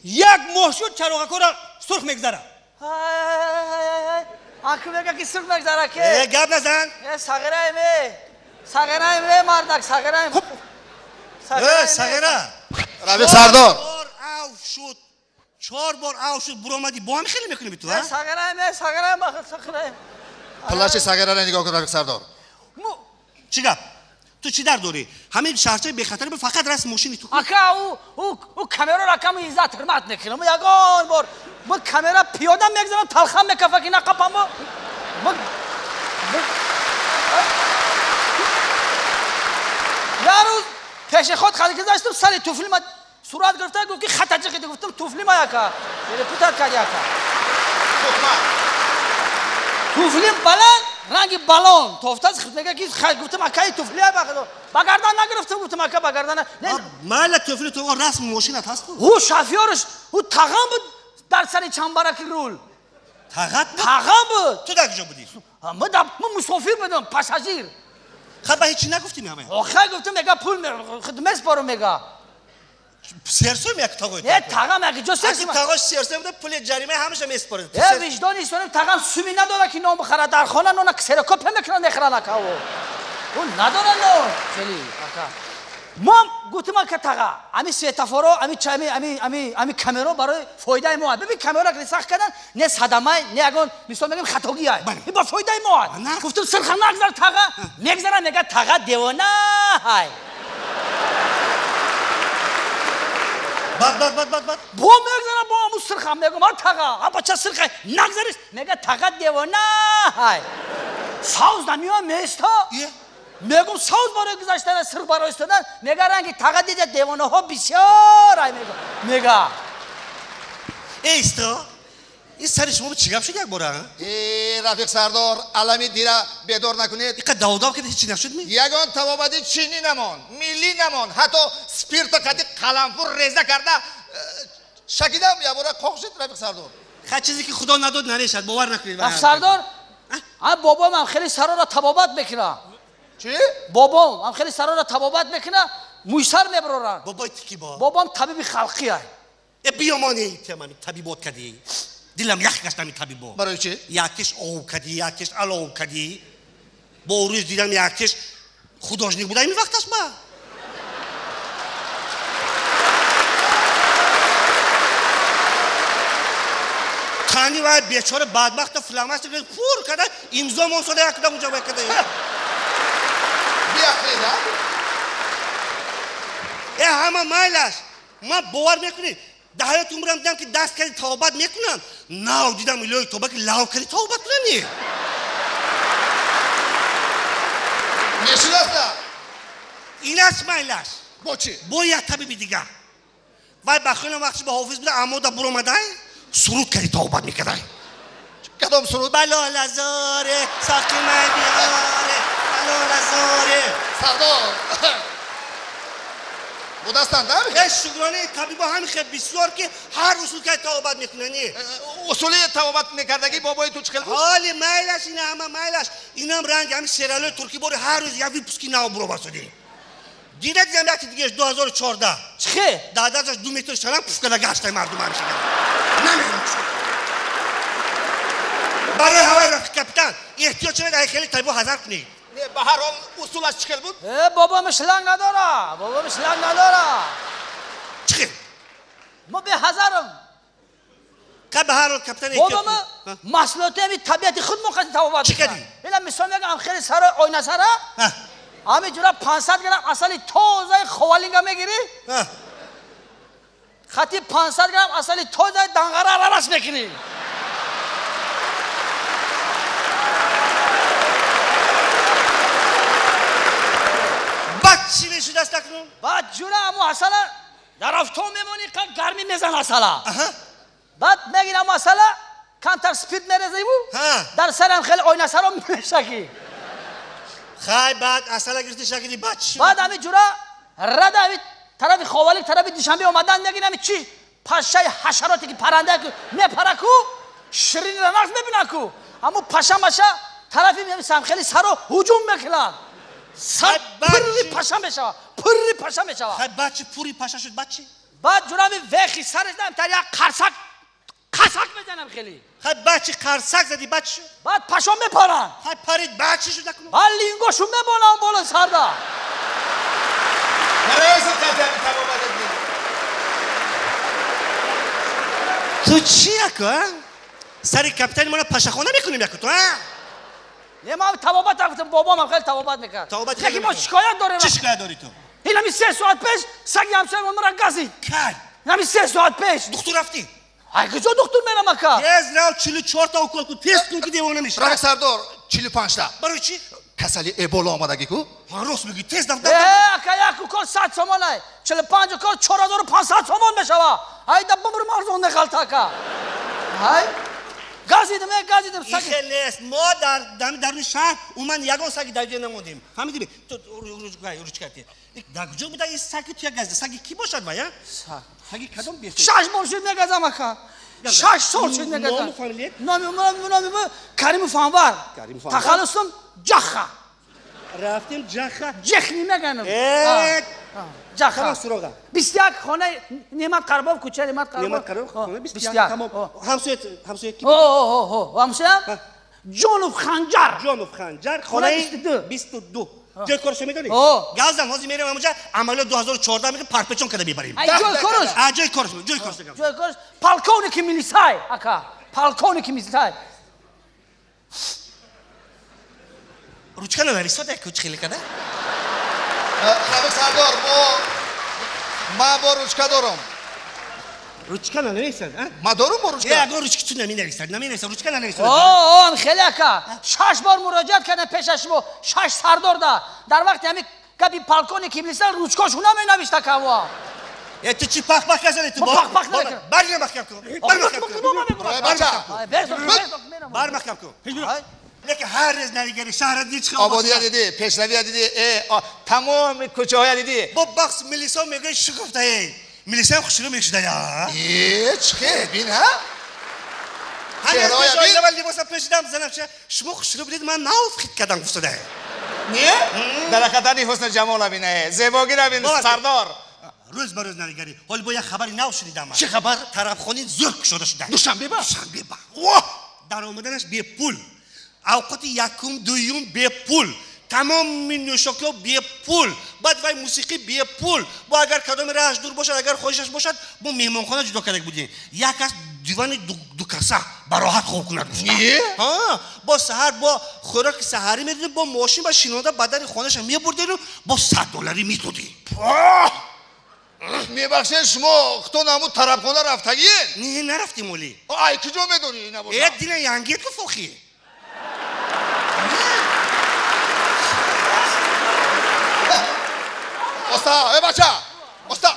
Як моҳ шуд чароғакора сурх мегзара. Аку мега ки сурх мегзара ке? Э, гап назан. Э, сағираем, э. Сағираем, э, мардак, сағираем. Э, сағира. Рафиқ Сардор. Бор ав шуд. 4 бор ав шуд, буромадӣ. Бо ҳам хеле мекунӣ ту, а? Сағираем, э, сағираем, сағираем. Плаши сағираро нигоҳ кун, Рафиқ Сардор. Чӣ гап? Ту чӣ дард дорӣ? Ҳамин шаҳрчаи бехатари фақат расм мошини ту. Ака, ӯ камераро акам иззат ҳурмат мекунам. Ягон бор мо камера пиёда мегзарам, талхам мекафа ки нақапам. Як рӯз пешеход хади гузаштам, сари туфли ма сурат гирифта, гуфт ки хата ҷиқиди. Гуфтам туфли ма яка. Перепутать кард яка. Туфли баланд, ранги балон. Тофтаз мега ки гуфтам акаи туфли ба гардан нагирифтам, гуфтам ака ба гардан. Майла туфли ту расм мошинат ҳаст ку? Ӯ шофёрш, ӯ тағам буд дар сари чамбараки рул. Тағат буд? Тағам буд. Ту дар куҷо будӣ? Ма мусофир будам, пассажир. Хаб ба ҳеҷ чӣ нагуфтӣ ҳамая? Охир гуфтам мега пул меспорам мега. Серсӯ меяк тағои? Не, тағам як ҷо серсӯ. Тағош серсӯ буда, пули ҷарима ҳамаша меспорад. Э, виҷдони истонем тағам суми надора ки нон бихарад, дар хона нона ксерокопия мекунад, мехӯрад ака ӯ. Ӯ надора нон. Хеле ака. Мо гуфтем ака таға, ами светофоро, ами ами ами ами ами камеро барои фоидаи мо. Бибин камеро ки сахт кардан, не садамай, не ягон мисол мегем хатогиай. Ин ба фоидаи мо. Гуфтем сирха нагзар таға, мегзара мега таға девона ҳай. Бад бад бад бад бад. Бо мегзара бо аму сирха мегум, а таға, а бача сирха нагзариш, мега таға девона ҳай. Савз намиём места. Мегум савз барои гузаштан, сирх барои истодан, мега ранги таға дида девонаҳо бисёр ай мега. Мега. Эй, исто. Ин сари шумо чӣ гап шуд як бора? Э, Рафиқ Сардор, алами дира бедор накунед. Иқа давдав кида ҳеҷ нашуд ми? Ягон табобати чинӣ намон, миллӣ намон, ҳатто спирта қати қаламфур реза карда шакидам якбора қоқ шуд, Рафиқ Сардор. Ха чизе ки Худо надод нарешад, бовар накунед. Рафиқ Сардор, а бобоам ҳам хеле сарора табобат мекунад. Чӣ? Бобом ҳам хеле сарора табобат мекунад, мӯйсар мебарорад. Бобои ту ки бо? Бобом табиби халқӣ ай. Э, биёмони темами табибот кадӣ. Дилам ях гашт ами табибо. Барои чӣ? Якеш ов кадӣ, якеш алов кадӣ. Бо рӯз дидам якеш художник буда ими вақташ ба. Тани вай бечора бадбахта фломастер пур када имзо мон сода якда унҷа вай када. Биахледа? Э, ҳама майлаш. Ман бовар мекунӣ? Дар ҳаёти умрам дидам ки даст кади тавбат мекунанд. Нав дидам илоҳи тоба ки лав кади тавбат кунани. Мешудаста? Инас майлаш. Бо чӣ? Бо як табиби дигар. Вай ба хелам вақтиш ба ҳофиз буда, аммо да буромадай, суруд кади тавбат мекардай. Кадом суруд? Балолазоре, соқи май биёре, балолазоре. Сардор. Будастанд, а? Э, шукронаи табибо ҳамин хел бисёр ки ҳар усул кади тавбат мекунани. Усули табобат мекардагӣ бобои ту чӣ хел буд? Ҳоли майлаш, ина ҳама майлаш. Инам ранги ҳамин сериалои туркӣ бори ҳар рӯз як выпуски нав буроварсодӣ. Дида дидам яке дигаш 2014. Чӣ хел? Дар дасташ 2 метр шалам пуф карда гаштай мардум ҳамеша. Намедонам чӣ. Барои ҳаваи рафиқ капитан эҳтиёт шавед, ай хеле табибо ҳазар кунед. Не, ба ҳар ҳол усулаш чӣ хел буд? Э, бобом шланг надора, бобом шланг надора. Чӣ хел? Мо беҳазарам. Ка ба ҳар ҳол капитан эҳтиёт Бобом кунед. маҳсулоти ҳами табиати худ мо қади табобат Чӣ мекунад. кардӣ? Ина мисол мегам, хеле сара ойнасара. Ҳами ҷура 500 грамм асали тозаи ховалинга мегирӣ? Хати 500 грамм асали тозаи данғара аралаш мекунӣ. Баъд чӣ мешудаст акнун? Баъд ҷура ҳамо асала дар афтоб мемонӣ, қа гармӣ мезан асала. Баъд мегирӣ ҳамо асала, камтар спирт мерезиву, дар сарам хеле ойнасаро мешакӣ. Хай, баъд асала гирифти шакиди, баъд чӣ? Баъд ҳами ҷура рада ҳами тарафи Ховалик, тарафи Душанбе омадан мегирӣ, ҳами чӣ пашаи ҳашароте ки паранда ку мепара ку, ширинро нағз мебина ку, ҳамо паша маша тарафи самхели саро ҳуҷум мекунад. Сар пурри паша мешавад, пурри паша мешавад. Хай, баъд чӣ пурри паша шуд, баъд чӣ? Баъд ҷурами вехи сараш дам тар як қарсак қасак мезанам хеле. Хай баъд чи қарсак зади, баъд чӣ шуд? Баъд пашо мепаранд. Хай парид, баъд чӣ шуд акнун? Баъд лингошу мебонам боло сарда. Ту чӣ яко, а? Сари капитани мона пашахона мекунем яко ту, а? Не, ман табобат гуфтам, бобоам хеле табобат мекард. Яке мо шикоят дорем. Чӣ шикоят дорӣ ту? Ин ҳами 3 соат пеш саги ҳамсояи маро газид. Кай? Ин ҳами 3 соат пеш. Духтур рафтӣ? Ай куҷо духтур мерам ака? Тез рав 44 та укол кун, тез кун ки девона мешавӣ. Рафиқ Сардор, 45 та. Барои чӣ? Касали Эбола омадагӣ ку? Ҳа, рост мегӯӣ, тез дав. Э, ака, як укол 100 сомон ай. 45 укол 4500 сомон мешава. Ай да бумрам арзон меғалта ака. Ай газидим, э, газидим саги. Ихел нест. Мо дар даруни шаҳр умуман ягон саги давида намондем. Фаҳмидӣ? Ту ручка те. Дар куҷо буда ин саги ту як газида? Саги кӣ бошад вай, а? Саги кадом беҳтар? 6 бор шуд мегазам ака. 6 сол шуд мегазам. Ному фамилия? Номи Каримов Анвар. Тахаллусум Ҷаха. Рафтем Ҷаха. Ҷехни меганам. Э, Ҷаха. Тамом суроға. 21 хонаи Неъмат Қарбов, кӯчаи Неъмат Қарбов. Неъмат Қарбов, хона 21. Тамом. Ҳамсоят ки? О, ҳамсоям? Ҷонов Ханҷар. Ҷонов Ханҷар, хонаи 22. Ҷои корашо медонӣ? О. Газам, ҳозир мерем ҳамонҷа, амалиёт 2014 мекунем, парпечон карда мебарем. Ай ҷои кораш? А, ҷои кораш, ҷои кораш. Ҷои кораш полковники милисай, ака. Полковники милисай. Ручка нанависод як куч хеле када? Рафиқ Сардор, ман бо ручка дорам. Ручка нанависад, а? Ман дорам бо ручка. Э, агар ручки ту наменависад, наменависад, ручка нанависад. О, хеле ака. 6 бор муроҷиат кардам пеша шумо, 6 сардор да. Дар вақти ҳамин гапи полковники милисай ручкошу наменавишт ака во. Э, ту чӣ пах-пах казани ту? Ман пах-пах намекунам. Бар маҳкам кун. Бар маҳкам кун. Бар маҳкам кун. Лекин ҳар рӯз навигари шаҳра дидӣ чӣ ободия дидӣ, пешравия дидӣ, тамоми кӯчаҳоя дидӣ. Бо бахс милисо мегӯяд шукуфтае. Милисаям хушрӯ мешуда я. Э, чӣ хел, бин ҳа? Ҳар рӯз ман либоса пӯшидам, занам ча шумо хушрӯ будед, ман нав хит кардам гуфтада. Не? Дар ҳақиқатани ҳусну ҷамола бин, зебогира бин, Сардор. Рӯз ба рӯз навигарӣ. Ҳол бо як хабари нав шунидам. Чӣ хабар? Тарабхони зӯр кушода шуда. Душанбе ба? Душанбе ба. Воҳ! Даромаданаш бепул. Авқоти якум, дуюм бепул. Тамоми нӯшокиҳо бепул. Баъд вай мусиқӣ бепул. Бо агар кадоми раҳаш дур бошад, агар хоҳишаш бошад, бо меҳмонхона ҷудо карда будем. Як кас дивани дукаса ба роҳат хоб кунад. Не? Ҳа, бо саҳар бо хӯроки саҳарӣ медодем, бо мошин ба шинода ба дари хонаша мебурдему бо 100 долларӣ медодем. Мебахшед, шумо худтон ҳамун тарабхона рафтагиен? Не, нарафтем олӣ. Ай куҷо медонӣ ина бошад? Э, дина янгет ку фохӣ. Оста, э бача! Оста!